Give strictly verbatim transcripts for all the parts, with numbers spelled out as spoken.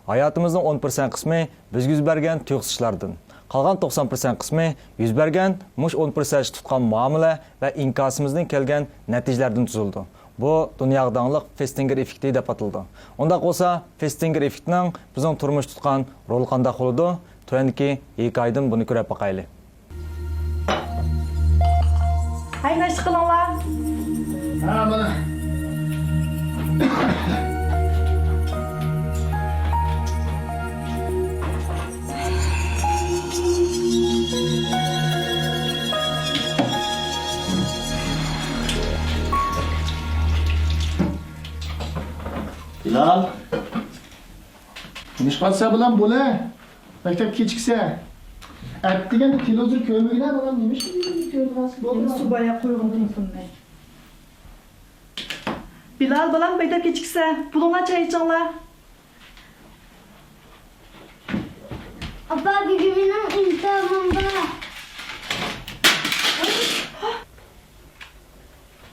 ھاياتىمىزنىڭ ئون پىرسەنت قىسمى بىزگە يۈز بەرگەن تۇيۇقسىز ئىشلاردىن، قالغان توقسان پىرسەنت قىسمى يۈز بەرگەن مۇشۇ ئون پىرسەنت تۇتقان مۇئامىلە ۋە ئىنكاسىمىزدىن كەلگەن نەتىجىلەردىن تۈزۈلىدۇ. بۇ دۇنياغا داڭلىق فېستىنگېر ئېففېكتى دەپ ئاتىلىدۇ. ئۇنداق بولسا، فېستىنگېر ئېففېكتنىڭ بىزنىڭ تۇرمۇشتا تۇتقان رولى قانداق بولىدۇ؟ تۆۋەندىكى ھېكايىدىن بۇنى كۆرۈپ باقايلى. ھەي، ناشتا قىلىڭلار. ھە، مانا. بىلال. نېمىش قالسا بىلەن بولە. مەكتەپ كېچىكسە. ئەتىگەندە تېلېۋىزور كۆرمىگىنە بالام، نېمىش تېلېۋىزور كۆرىدىغانسىز؟ بولدى، سۇبايا قويغىن تېلېفوننى. بىلال بالام، مەكتەپ كېچىكسە، بولۇڭلار چاي ئىچىڭلار. ئاپا، بۈگۈن مېنىڭ ئىمتىھانىم بار.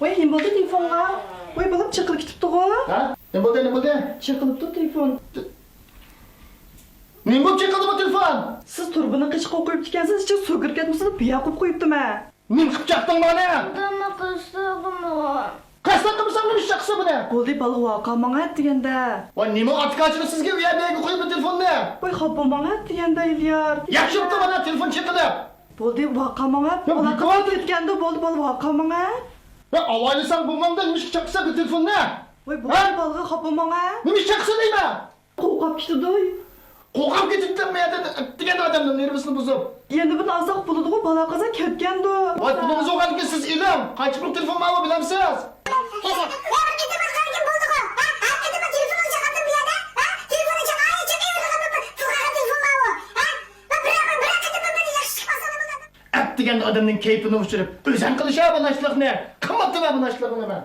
ۋاي، نېمە بولدى تېلېفونغا؟ ۋاي، بالام، چېقىلىپ كېتىپتىغۇ. ھە؟ نېمە بولدى، نېمە بولدى؟ چېقىلىپتۇ تېلېفون. نېمە بولۇپ چېقىلدى بۇ تېلېفون؟ سىز تۇرۇبىنى قىچقا قويۇپتىكەنسىز، ئىچىگە سۇ كىرىپ كەتمىسۇن دەپ بىيا قىلىپ قويۇپتىمەن. نېمە قىلىپ چاقتىڭ مانا؟ دادا، مەن قەستەن قىلمىغان. قەستەن قىلمىساڭ نېمە ئىش چاقسا بۇنى؟ بولدى، بالىغا ۋاقا ماڭا ئەتىگەندە. ۋاي، نېمە ئاتىكاچىلىق سىزگە ئۇ يەردە يەرگە قويۇپ بۇ تېلېفوننى؟ ۋاي، خاپا بولماڭ ئەتىگەندە، ئىليار. ياخشى بوپتۇ، مانا تېلېفون چېقىلىپ. بولدى، ۋاقا ماڭا. يا، ئالاقىسى بىكار. كەتكەندە بولدى، بالا ۋاقا ماڭا. يا، ئاۋايلىساڭ بولمامدا نېمە ئىش چاقسا بۇ تېلېفوننى؟ ۋاي، بولدى، ھە؟ بالىغا خاپا بولماڭ، ھە؟ نېمە ئىش چاقسا دەيمەن؟ قورقۇپ كېتىدۇ. قورقۇپ كېتىپتىممۇ يا دېگەن ئادەمنىڭ نېرۋىسىنى بۇزۇپ. يەنە بىر ئالساق بولىدىغۇ، بالا قازا كەتكەندۇ. ۋاي، پۇلىڭىز يوقكەنكى سىز ئېلىڭ. قانچە پۇل تېلېفون ماۋۇ بىلەمسىز؟ ئەپ دېگەن ئادەمنىڭ كەيپىنى ئۇچۇرۇپ، ئۆزەڭ قىلىشا بۇ ناشتىلىقنى. قىلماپتىمەن بۇ ناشتىلىقنى مەن.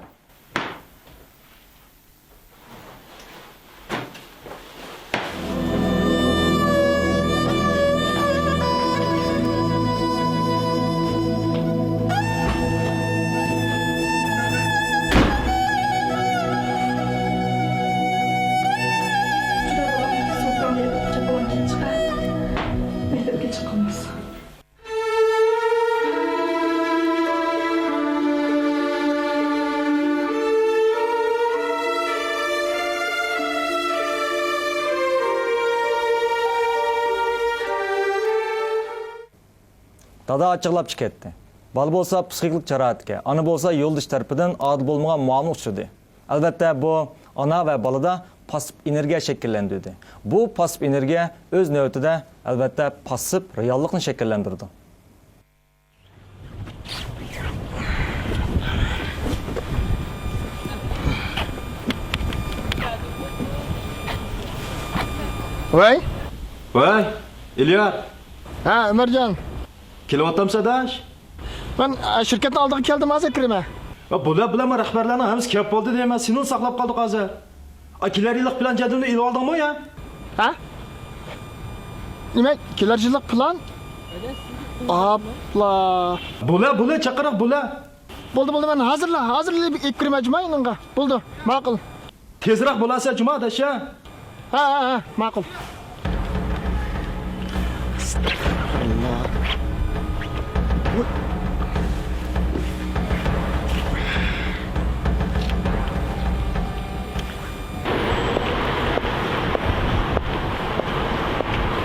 دادا ئاچچىقلاپ چىقىپ كەتتى. بالا بولسا پسىخىكىلىق جاراھەتكە، ئانا بولسا يولدىشى تەرىپىدىن ئادىل بولمىغان مۇئامىلىگە ئۇچرىدى. ئەلۋەتتە، بۇ ئانا ۋە بالىدا پاسسىپ ئېنېرگىيە شەكىللەندۈردى. بۇ پاسسىپ ئېنېرگىيە ئۆز نۆۋىتىدە، ئەلۋەتتە، پاسسىپ رېئاللىقنى شەكىللەندۈرىدۇ. ۋەي. ۋەي، ئىليار. ھە، ئۆمەرجان. كېلىۋاتامسەن ئاداش؟ مەن، ئە، شىركەتنىڭ ئالدىغا كەلدىم، ھازىر كىرىمەن. ۋە بۇلار، بۇلار، مانا رەھبەرلەرنىڭ ھەممىسى كەپ بولدى دەيمەن، سېنىلا ساقلاپ قالدۇق ھازىر. ئا، كېلەر يىللىق پىلان جەدۋىلىنى ئېلىۋالدىڭمۇ يا؟ ھە؟ نېمە؟ كېلەر يىللىق پىلان؟ ئاپلا. بۇلار، بۇلار، چاقىرىق بۇلار. بولدى، بولدى، مەن ھازىرلا، ھازىرلا ئېلىپ كىرىمەن جۇما يېنىڭغا. بولدى، ماقۇل. تېزرەك بولارسەن جۇما ئاداش يا. ھە، ھە، ھە، ماقۇل. ئەستەغپىرۇللا.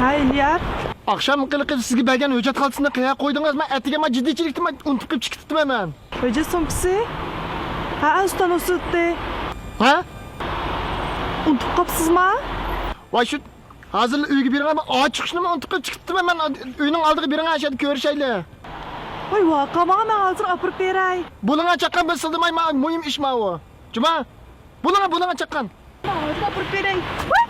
ھەي، ئىليار. ئاخشام قىلىقى سىزگە بەرگەن ھۆججەت خالتىسىنى قەيەرگە قويدىڭىز؟ مەن ئەتىگەن مانا جىددىيچىلىكتىن مەن ئۇنتۇپ كېتىپتىمەن مەن. ھۆججەت سومكىسى؟ ھەئە، ئۇستام ئۇسسىتى. ھە؟ ئۇنتۇپ قاپسىزما؟ ۋاي شۇ، ھازىرلا ئۆيگە بېرىڭە، مەن ئاچ چىقىشنىمۇ ئۇنتۇپ قېلىپ چىقىپتىمەن مەن. ئۆينىڭ ئالدىغا بېرىڭە، ئاشۇ يەردە كۆرۈشەيلى. ۋاي، ۋاقا ماڭا، مەن ھازىر ئاپىرىپ بېرەي. بولۇڭا چاققان، بىر سىلدىماي، مۇھىم ئىش ماۋۇ. جۇما، بولۇڭا، بولۇڭا چاققان. ماڭا ئاپىرىپ بېرەي. ۋاي!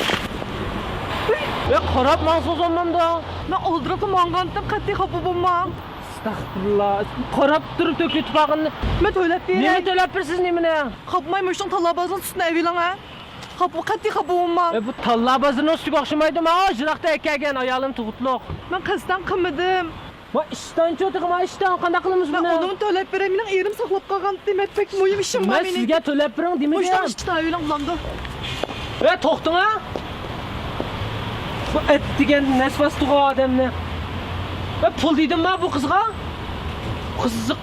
ۋاي! ئەي، قاراپ ماڭسىڭىز بولمامدۇ؟ مەن ئالدىراپلا ماڭغانتىم، قەتئىي خاپا بولماڭ. ئەستەغپىرۇللا. قاراپ تۇرۇپ تۆكۈلۈپ قالغىنىنى. مەن تۆلەپ بېرەي. نېمە تۆلەپ بېرىسىز، نېمىنى؟ خاپىماي مۇشۇنىڭ تاللا بازىرىنىڭ سۈتىنى ئەۋېلىڭە. خاپا، قەتئىي خاپا بولماڭ. ئەي، بۇ تاللا بازىرىنىڭ سۈتىگە ئوخشىمايدۇ، مانا يىراقتا ئەكەلگەن ئايالىم تۇغۇتلۇق. مەن قەستەن قىلمىدىم. ۋاي، ئىشتانچۇ تېخى، مانا ئىشتان، قانداق قىلىمىز بۇنى؟ مەن ئۇنىمۇ تۆلەپ بېرەي، مېنىڭ ئېرىم ساقلاپ قالغانتى، مەن بەك مۇھىم ئىشىم بار مېنىڭ. مەن سىزگە تۆلەپ بېرىڭ دېمىدىم. مۇشۇنىڭ ئىچىدە ئۆيلەڭ بولامدۇ؟ ۋە توختىڭا. بۇ ئەتىگەن نەس باستىغۇ ئادەمنى. مەن پۇل دېدىمما بۇ قىزغا؟ قىزىق.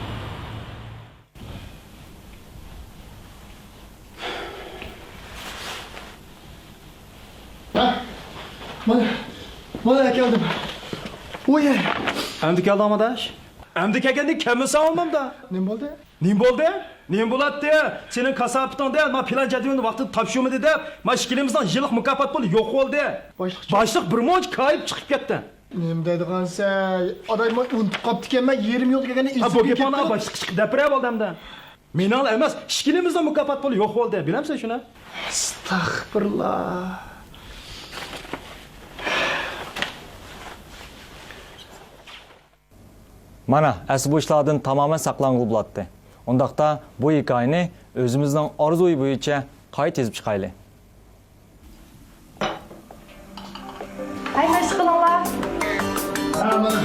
ھە؟ مانا، مانا كەلدىم. ۋوي. ئەمدى كەلدىڭمۇ ئاداش؟ ئەمدى كەلگەندە كەلمىسەڭ بولمامدا. نېمە بولدى؟ نېمە بولدى؟ نېمە بولاتتى؟ سېنىڭ كاساپىتىڭدىن ما پىلان جەدۋىلىنى ۋاقتىدا تاپشۇرمىدى دەپ، ما ئىككىلىمىزنىڭ يىللىق مۇكاپات پۇلى يوق بولدى. باشلىقچۇ؟ باشلىق بىر مۇنچە كايىپ چىقىپ كەتتى. نېمە دەيدىغانسەن؟ ئاداي، مەن ئۇنتۇپ قاپتىكەنمەن، يېرىم يولدا كەلگەندە ھە، بۇ ئېسىمگە گېپىڭنى كەپتۇ. باشلىققا چىقىپ دەپ بېرە بولدى ئەمدى. مېنىڭلا ئەمەس، ئىككىلىمىزنىڭ مۇكاپات پۇلى يوق بولدى، بىلەمسەن شۇنى؟ ئەستەغپۇرۇللا. مانا، ئەسلى بۇ ئىشلاردىن تامامەن ساقلانغىلى بولاتتى. ئۇنداقتا بۇ ھېكايىنى ئۆزىمىزنىڭ ئارزۇيى بويىچە قايتا يېزىپ چىقايلى. ھەي، مەشىق قىلىڭلار. ھە، مانا.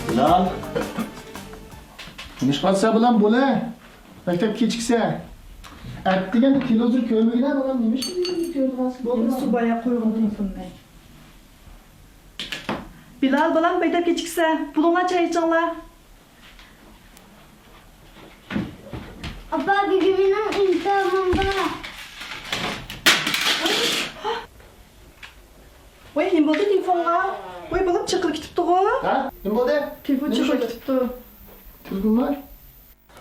بىلال. نېمىشقا سەن بىلەن بولە؟ مەكتەپ كېچىكسە. ئەتىگەندە تېلېۋىزور كۆرمىگىنە بالام، نېمىشقا تېلېۋىزور كۆرىدىغانسىز؟ بولدى، سۇبايا قويغىن تېلېفوننى. بىلال بالام، مەكتەپ كېچىكسە، بولۇڭلار چاي ئىچىڭلار. ئاپا، بۈگۈن مېنىڭ ئىمتىھانىم بار. ۋاي، نېمە بولدى تېلېفونغا؟ ۋاي، بالام، چېقىلىپ كېتىپتىغۇ. ھە؟ نېمە بولدى؟ تېلېفون چېقىلىپ كېتىپتۇ. تېلېفونمۇ؟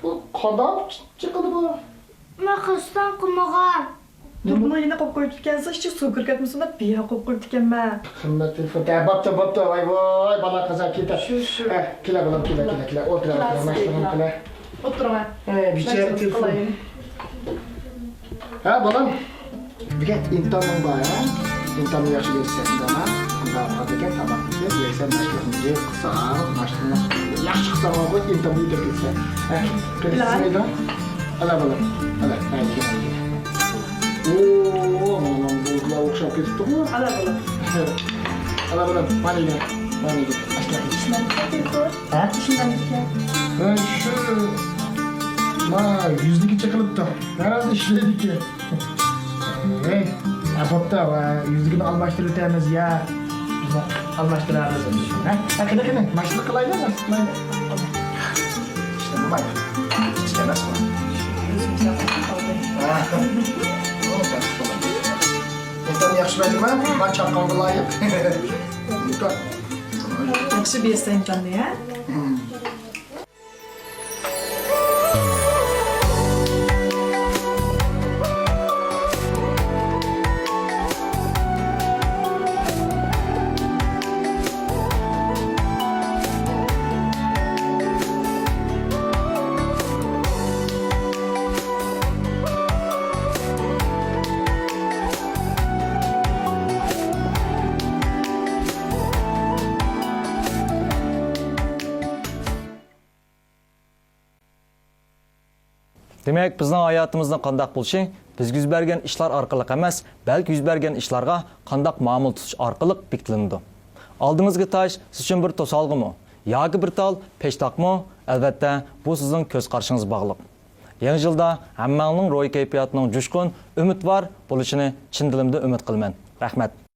بۇ قانداق چېقىلدى بۇ؟ مەن قەستەن قىلمىغان. دۇكىنىڭ يېنىغا قويۇپ قويۇپتىكەنسىز، ئىچىگە سۇ كىرىپ كەتمىسۇن دەپ بىيا قويۇپ قويۇپتىكەنمەن. قىممەت تېلېفون. ھە، بوپتۇ، بوپتۇ. ۋاي، ۋاي، بالا قازا كېتە. شۇ، شۇ. ھە، كېلە بالام، كېلە، كېلە، كېلە. ئولتۇرا، كېلە، ماشىنىغا كېلە. ئولتۇرۇڭ. ھە، بىچارە تېلېفون. ھە، بالام. بۈگۈن ئىمتىھانىڭ بار، ھە؟ ئىمتىھاننى ياخشى بېرىسەن، ئىندىما. ئۇنداق قىلىدىكەن، تاماق يېسەن، يەيسەن، مەشىقلىرىڭنى قىلساڭ، مەشىقلىرىڭنى ياخشى قىلساڭ، ئىمتىھاننى يۈتۈپ كېتىسەن. ھە، قېنى، سىز نېمە دەيدۇ؟ ئالا، بالام. ئالا، ھە، كېلە، كېلە. ئوو، مانا، مانا، بۇلۇتلار ئوخشاپ كېتىپتىغۇ. ئالا، بالام. ئالا، بالام، مانا يېگىن، مانا يېگىن. ئاشۇنداق يېگىن. ھە؟ ھە، شۇ، ما، يۈزلۈكى چېقىلىپتۇ. ھەرھالدا ئىشلەيدىكەن. ھەي، ھە، بوپتۇ، ۋە يۈزلۈكىنى ئالماشتۇرۇۋېتەرمىز يا. بىز ئالماشتۇرارمىز. ھە؟ ھە، قېنى، قېنى، ماشىنا قىلايلى، ماشىنا قىلايلى. ئىشلەمدى، ماي. كىچىك ئەمەسمۇ؟ ھە. ئىمتىھان ياخشى بەردىمۇ؟ مانا چاققانغا لايىق. ئىمتىھان. ياخشى بېرىسەن ئىمتىھاننى، ھە؟ دېمەك، بىزنىڭ ھاياتىمىزنىڭ قانداق بولۇشى بىزگە يۈز بەرگەن ئىشلار ئارقىلىق ئەمەس، بەلكى يۈز بەرگەن ئىشلارغا قانداق مۇئامىلە تۇتۇش ئارقىلىق بېكىتىلىدۇ. ئالدىڭىزدىكى تاش سىز ئۈچۈن بىر توسالغۇمۇ ياكى بىر تال پېشتاقمۇ؟ ئەلۋەتتە، بۇ سىزنىڭ كۆز قارىشىڭىزغا باغلىق. يېڭى يىلدا ھەممىڭلارنىڭ روھىي كەيپىياتىنىڭ جۇشقۇن، ئۈمىدۋار بولۇشىنى چىن دىلىمدىن ئۈمىد قىلىمەن. رەھمەت.